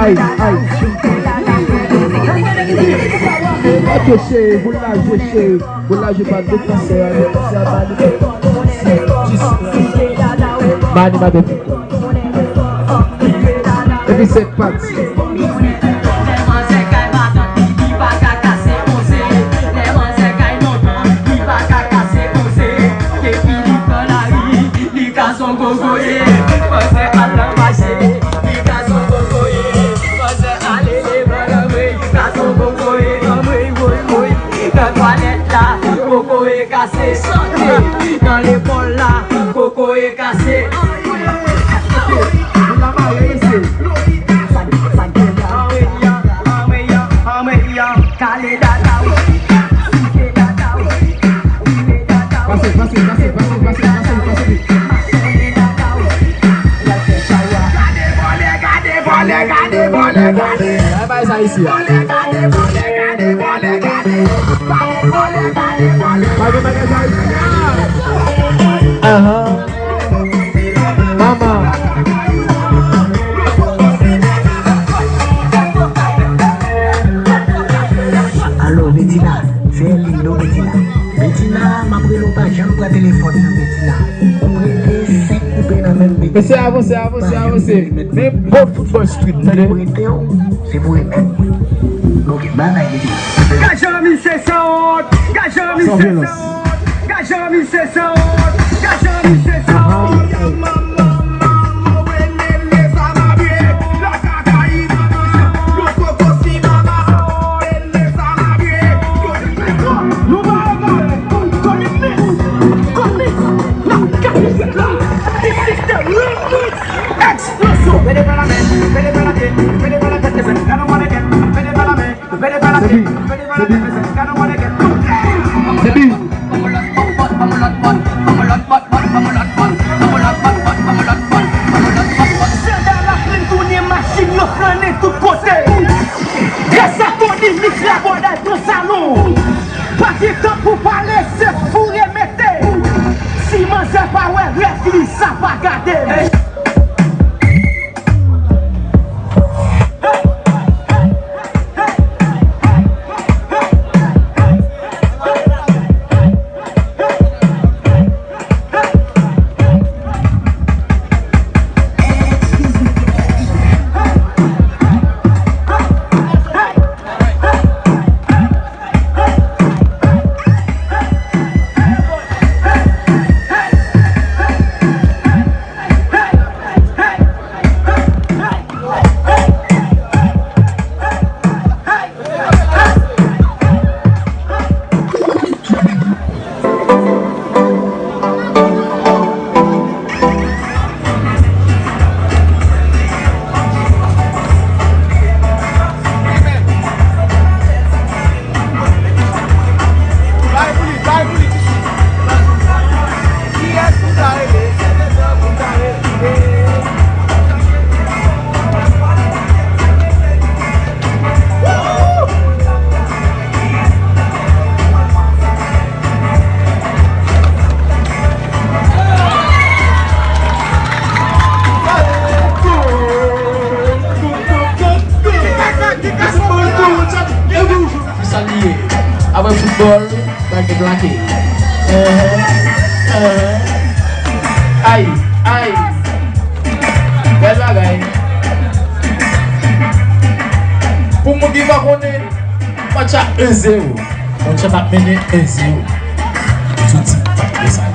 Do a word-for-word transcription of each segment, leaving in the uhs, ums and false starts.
Ay, ay. Ok, cheri, boul la jwe, cheri. Boul la jwe pa de kansè, a de kansè, a ba li. Mani, mani. Epi se pati. Li ka son kokoye, panse al nan mache. Li ka son kokoye, panse ale levan lanmwey. Li ka son kokoye, anmwey, woy, woy. Nan twalèt la, kokoye kase. Sante. Nan lekòl la, kokoye kase. Anmwey, anmwey, anmwey, anmwey, anmwey. Kale dada w. Pase, pase, pase. Gade vòlè, gade vòlè, gade vòlè, gade. Ay, bay sa isi a. Vòlè, gade vòlè, gade vòlè, gade. Vòlè, gade vòlè, gade vòlè. Pa gen bagay sa isi a. Ahan. Mama. Alo, Bedina, se Lino, Bedina. Bedina, m ap rele w, pa janm pran telefòn nan, Bedina. Ou rete senk koupe nan men m, Bedina. Mesye, avanse, avanse, avanse. Men bon football street, tande. Mwen rete w, se pou remèt mwen. Ok, bye bye, Bedina. Gajan misye sanwont, gajan misye sanwont. Gajan misye sanwont, gajan misye sanwont. Eksplozyon. Depi, depi, depi. Sandal ap vin tounen machin yo flannen tout kote. Gras a Tony Mix la bòdèl pran salon. Pa gen tan pou pale, se foure mete. Si manzè pa wè rèv li, sa pa gade. Sa li ye. Apre foutbòl, bagay te plake. Enhen, enhen. Ay, ay. Bèl bagay. Pou moun ki pa konnen, match la en zero. Match la ap mennen en zero. Sou ti mesaj.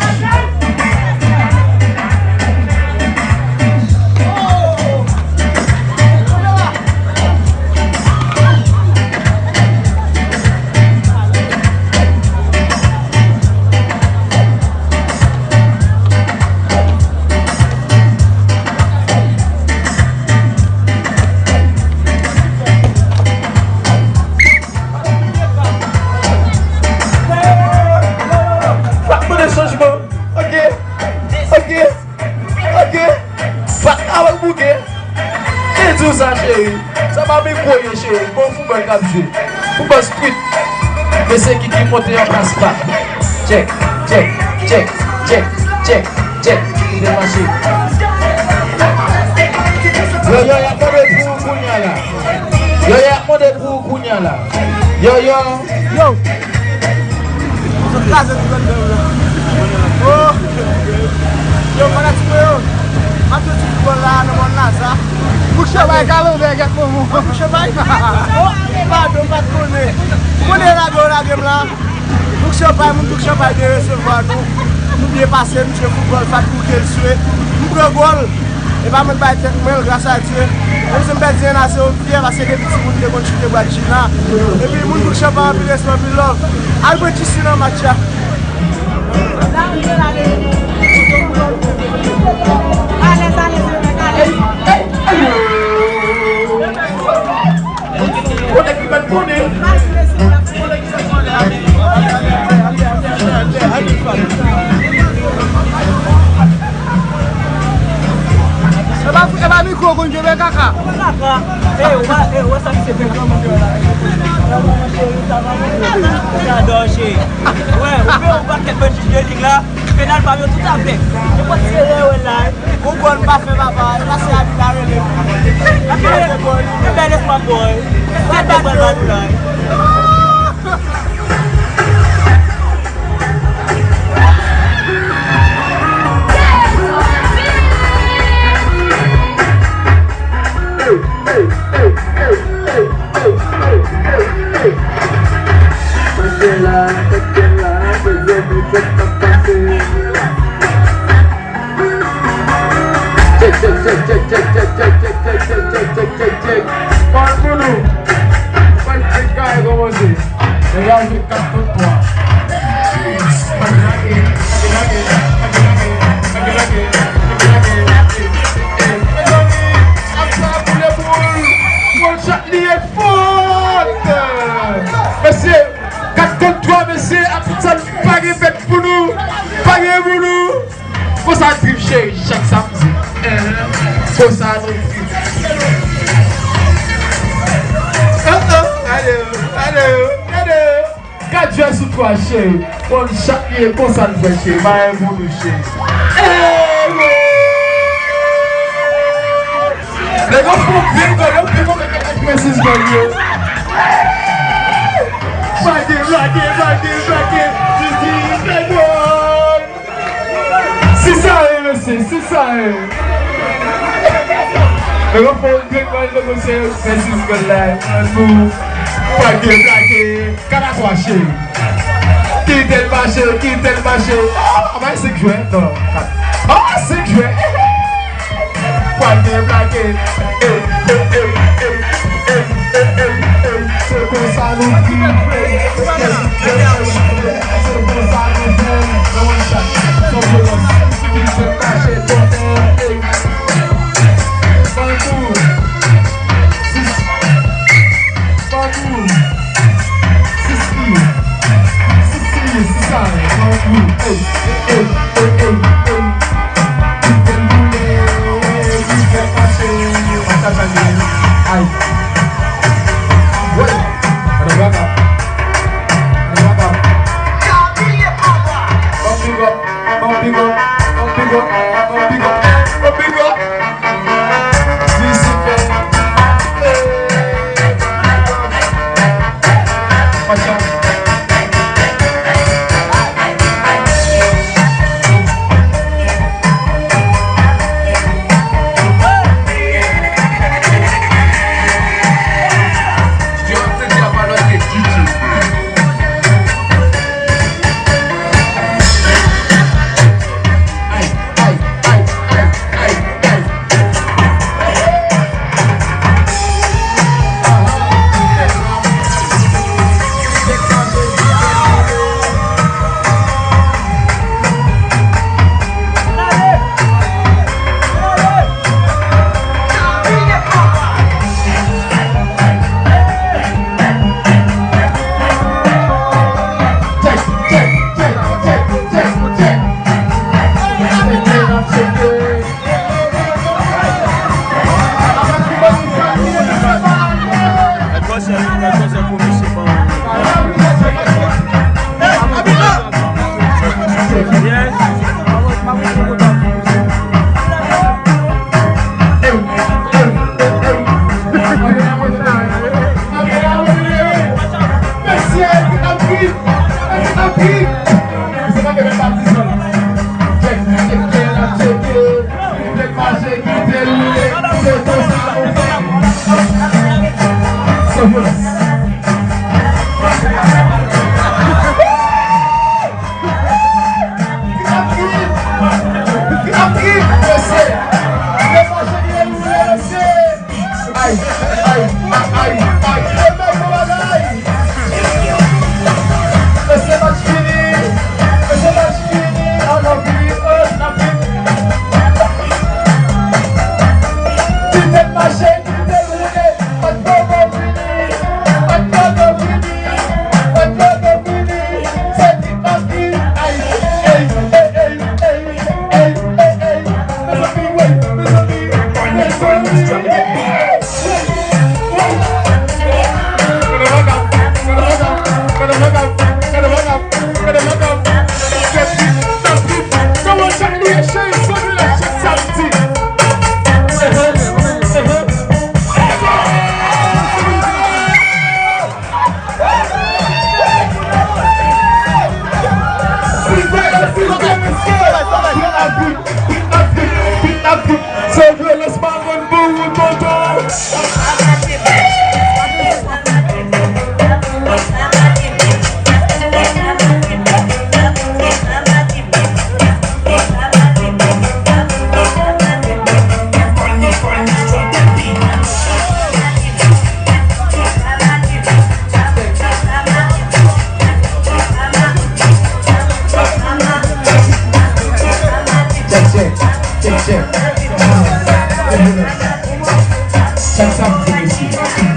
Fak mande chanjman. Ok. Ok. Ok. Fak avèk bouke. Te di w sa, cheri. Sa pa mikwo ye, cheri. Bon foutbòl k ap jwe. Foutbòl street. Mesye Kiki monte yon pas pa. Tchèk, tchèk, tchèk. Yo, yo, y ap kanpe pou ou kounye a la. Mande pou ou kounya la. Yo, yo. Yo. Sot kraze tout anndan yo la. Oh. Yo, fanatik mwen yo. M ap jwe ti foutbòl la nan mòn Laza. Bouk Chanpay kalanbè gèt momo. Bouk Chanpay? Oh, padon, m pa t konnen. Ou konnen lage yo lage m la. Bouk Chanpay, moun Bouk Chanpay byen resevwa nou. Nou byen pase, nou jwe foutbòl, Fat bouke l swe. Nou pran gòl. E pa mwen k bay tèt mwen l, gras a Dye. Menm si m pèdi en a zewo, m fyè paske depi timoun m te konn chute bwat Gina. Epi moun Bouk Chanpay, anpil respè, anpil love. Al pran G C nan match la. Alèz, alèz, alèz, alèz. Kote ki mèt konnen? E pa, e pa mikwo konn kenbe kaka. Kaka. E, ou pa, e, ou wè sa ki se fè granmoun yo la. Granmoun cheri, sa va, granmoun cheri. Ou wè, ou fè yon pakèt bann jij de lig la. Penal pa yo tout avèk. Nenpòt sere yo la. Gon gòl pa fè papa. E la se abi la rele. Enben, enben, lespwa boy. Fè bal ba nou la. Tande la, tande la, tande la, tande la. Tchèk, tchèk, tchèk. Pale pou nou. Pale, tchèk, kay kòmanse. Nèg la jwe kat kont twa. Mezanmi, ap sa boule boul. Gòl chat li e fòt. Mesye, kat kont twa, mesye, ap sa pa gen fèt pou nou. Pa gen pou nou. Konsa drip cheri, chak samdi. Konsa nou drip. Oh, oh, gade yo, gade yo, gade yo. Kat jwè sou twa cheri. Bon, chak ye konsa n fè cheri. Pa gen pou nou cheri. Nèg yo fè yon grenn gòl, yo fè yon grenn gòl, yo fè sis gòl yo. Blake, blake, blake, blake. Sisa e, mesye, sisa e. Nèg yo fè yon grenn gòl, nèg yo se fè sis gòl la. Blake, blake. Kat a twa cheri. Kite l mache, kite l mache. Oh, a bay senk jwè? Non, kat. Oh, senk jwè. Blake, blake. Ey, ey, ey, ey. Se konsa nou viv. Se konsa nou fè. Nan one shot. San vyolans. Kite l mache, tonton. Ey. Bambou. Sis. Bambou. Sisi. Sisi, sisa, bambou. Ey, ey, ey, ey, ey. Ki fè l boule, ki fè l mache. Ay. Woy. Ann waka. Ann waka. Bambou, bambou. Bon, big up, bon, big up, bon, big up, bon, big up, bon, big up. Lucifer. Hey. Watch out. Misye pa gen menm patizan. Tchèk, tchèk, tchèk, tchèk, tchèk, mache, kite roule, se konsa nou fè. San vyolans. Grapit! Grapit, mesye! Mesye, mache byen, mesye! Ay, ay, ay, ay, ay! Mesye, bon bagay! Mesye, match fini! Mesye, match fini! Alò, vini, oh, n ap vin! Kite l mache, kite l woule! Patpòpò fini! Patpòpò fini! Patpòpò fini! Se ti papi! Ay, ey, ey, ey, ey, ey, ey, ey! Mezanmi, wi, mezanmi, mezanmi! Se vyolans marenn pou ou, tonton. Tchèk, tchèk, tchèk, tchèk. Tchèk sa m di, mesye.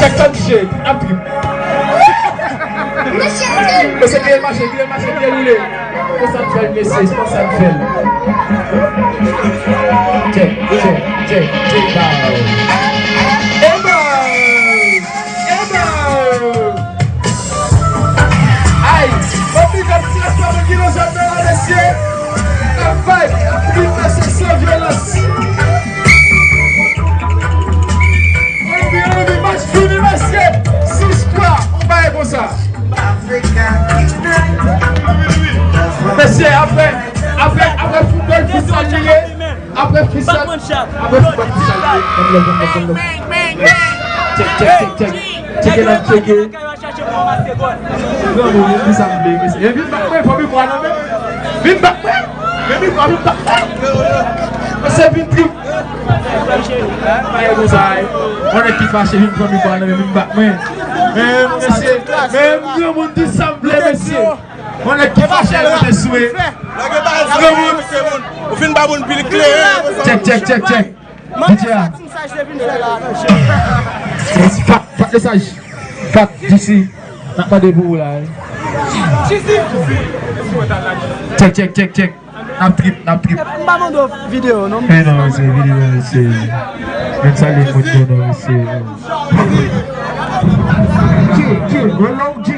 Chak tan di je, ap trip. Mesye, byen mache, byen mache, byen woule. Konsa n fè l, mesye, konsa n fè l. Tchèk, tchèk, tchèk, tchèk, bow. Eba! Eba! Ay! Bon, big up ti rès pa moun ki nan zòn nan la, mesye. N ap vibe, ap vibe, mesye, san vyolans. Anvi, anvi, match fini, mesye. Sis twa, on bagay konsa. Mesye, apre, apre, apre foutbòl, foutbòl li ye. Apre freestyle, apre foutbòl, freestyle li ye. One love, one love, one love. Tchèk, tchèk, tchèk, tchèk. Tcheke n ap tcheke. Granmoun, di sa m vle, mesye. E vin bak mwen, fò mikwo a nan men. Vin bak mwen. Men mikwo a vin bak mwen. Mesye vin trip. Bagay konsa, wi. On nèg ki fache vin pran mikwo a nan men, vin bak mwen. Men, mesye, men granmoun di sa m vle, mesye. On nèg ki fache monte sou e. Granmoun. Ou fin ba moun pil kleren. Tchèk, tchèk, tchèk, tchèk. D J a. Fat, fat mesaj. Fat, D C. N ap mande pou ou la, wi. Tchèk, tchèk, tchèk, tchèk. N ap trip, n ap trip. M pa mande w videyo, non. Eh non, mesye, videyo, mesye. Menm sa, le moun yo, non, mesye. G, G, G.